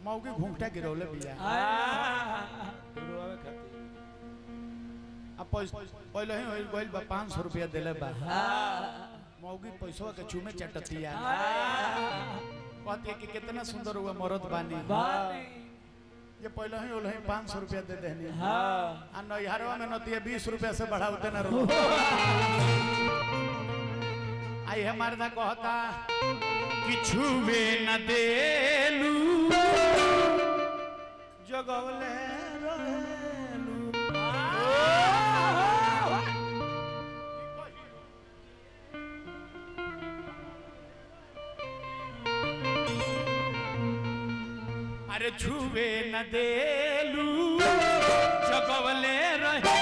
मौगी घूंघटा गिरौले बिया रोवे खातिर अब पहले ही होइल गइल बा 500 रुपया देले बा। मौगी पैसवा के चूमे चटतिया कहती है कि कितना सुंदर हुआ मरद बानी ये पहले ही होल ही 500 रुपया दे देनी। आ नैहरवा में नतिया 20 रुपया से बढ़ावते ना रो। आई है मर्दा कहता कि छुवे न देलू जगवले रहेलू। अरे छुवे न देलू जगवले रहे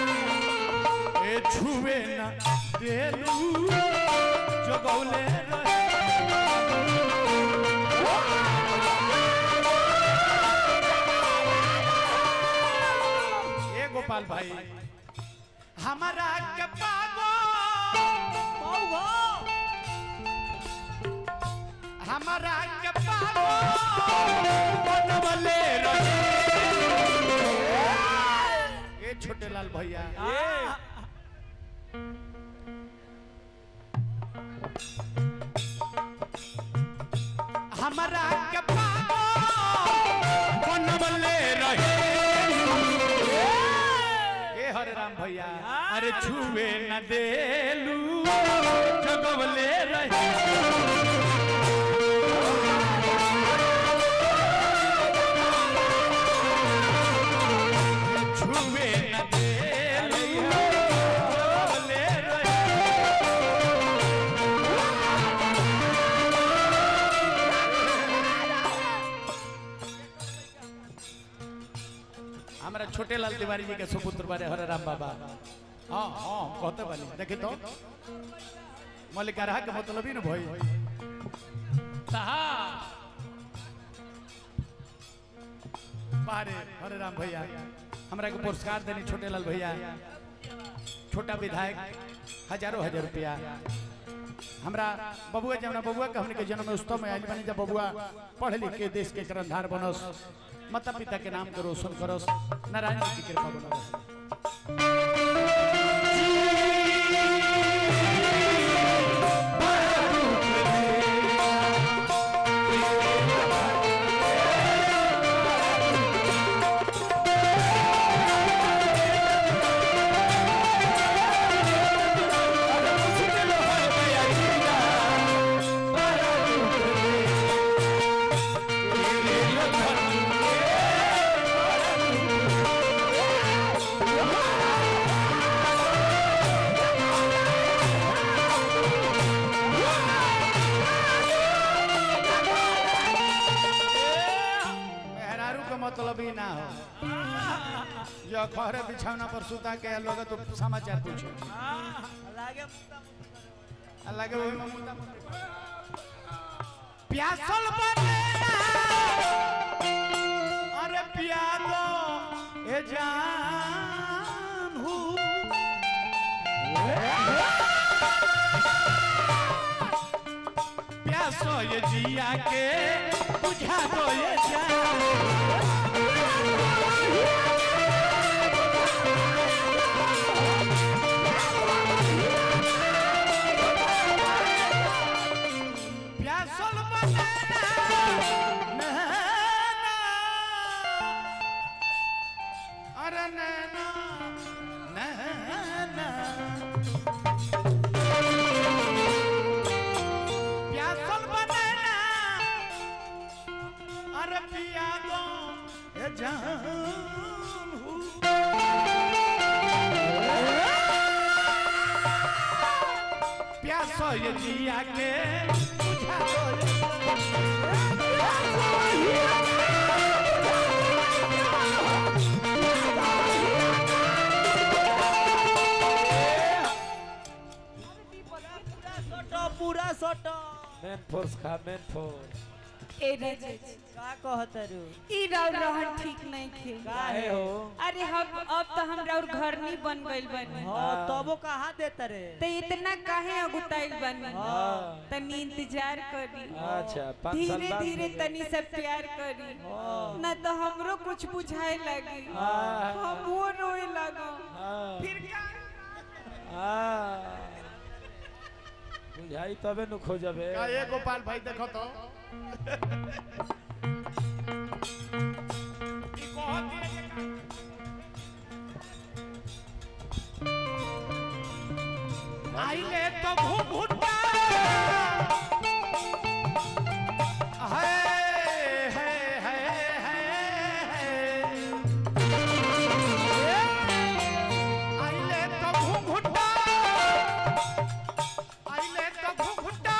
ए छुवे न देलू जगवले रहे। ए गोपाल भाई हमारा के पागो हमारा के पागो बनवले रहे। ए छोटे लाल भैया हमारा के पागो बनवले रहे। ए हरे राम भैया अरे छुए न देलू जगवले रहे। छुए न देलू जगवले रहे। हमारा छोटे लाल तिवारी जी के सुपुत्र बारे हरे राम बाबा। हाँ हाँ कहते बानी देखे तो मलिकारहा के मतलब ही न भई बारे हरे राम भैया हमरा के पुरस्कार देनी छोटे लाल भैया छोटा विधायक हजारों हजार रुपया हमरा बबुआ जमुना बबुआ के हमने के जन्म उत्सव में आयल बनी जब बबुआ पढ़ लिख के देश के कर्णधार बनस माता पिता के नाम के रोशन करस नारायण जी की कृपा बनस। मतलब ही ना हो जो खरे बिछौना पर सुता के लोग तो समाचार पूछो लागे वही में मुद्दा प्यासल बने अरे पिया दो ए जान हूँ प्यासो ये जिया के बुझा दो ये जान। प्यासल बने नैना अरे नैना नैना प्यासल बने अरे पिया दो ए जान हूँ प्यासो ये जिया के बुझा दो पूरा सोटो मेन फोर्स खा मेन फोर्स। ए राजा जी का कहतरू? ई राव रहन ठीक नहीं खे। काहे हो? अरे हम अब तो हम राउर घर नहीं बन गइल बनी। हां तबो कहां देत रे? ते इतना काहे अगुताइल बनी? हां। तनी इंतजार करी। अच्छा 5 साल धीरे बाद धीरे तनी सब प्यार करी ना तो हमरो कुछ बुझाए लगी, हम वो रोए लगो फिर का बुझाई तबे नु खोजबे। का ये गोपाल भाई देखो तो ई कहत है जे का आइले तो घुघुटा है है है है आइले तो घुघुटा आइले तो घुघुटा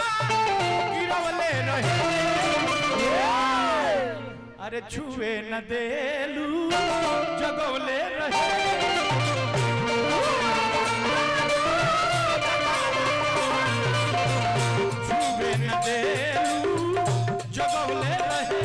गिरवले रहे। अरे छुए न देलू जगवले रहे। छुए न देलू जगवले रहे।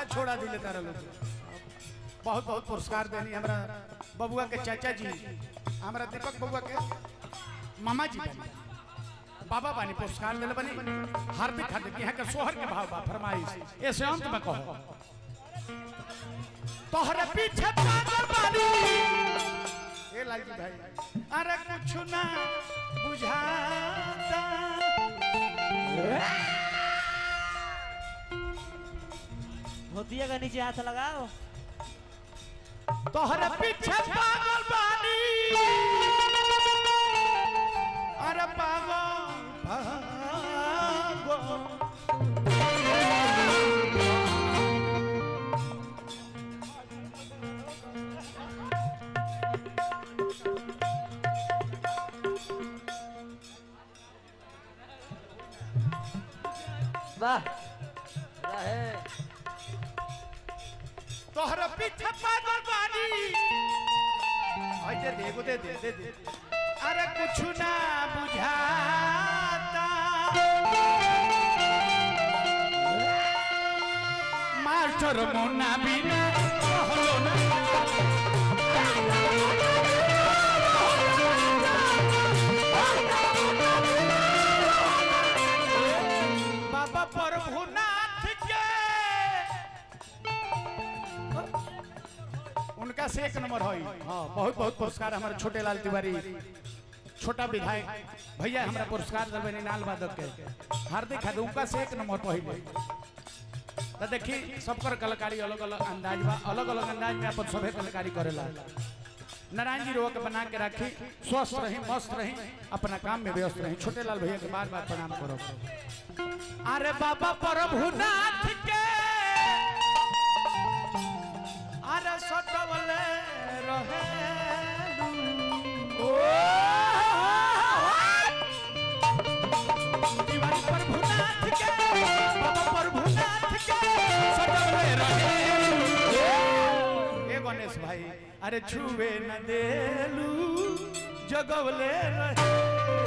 छोड़ा दिले तारा लोग। बहुत बहुत पुरस्कार देनी हमरा बबुआ के चाचा जी, हमरा दीपक बबुआ के मामा जी बनी, बाबा बानी पुरस्कार दिले बनी। हार्दिक हार्दिक यहाँ के सोहर के भाव बा फरमाइश ऐसे अंत में कहो तोहरे पीछे पागल बानी। ए लालजी भाई अरे कुछ ना बुझाता धोतिया का नीचे हाथ लगाओ। तोहरे पीछे पागल बानी। अरे पागल पागल वाह रहे तोहरा पीछे पागल बानी। आई दे दे दे दे दे दे। अरे कुछ ना बुझाता मास्टर मुन्ना बिना कहलो ना। बाबा प्रभुनाथ के उनका से एक नंबर है। हाँ बहुत बहुत पुरस्कार हमारे छोटे लाल तिवारी छोटा विधायक भैया हमारा पुरस्कार दिलबनी नाल वादक के हार्दिक हार्दिक उनका से एक नंबर पहले। तो देखी सबकर कलाकारी अलग अलग अंदाज बा, अलग अलग अंदाज में अपन सभे कलाकारी करेला। नारायण जी रोग के बना के रखी, स्वस्थ रही मस्त रही अपना काम में व्यस्त रही। छोटे लाल भैया के बार बार प्रणाम करो। अरे बाबा प्रभुनाथ के अरे सटवले रहे तिवारी प्रभुनाथ के बाबा प्रभुनाथ के सटवले रहे। ए गणेश भाई अरे छुए न देलू जगवले रहे।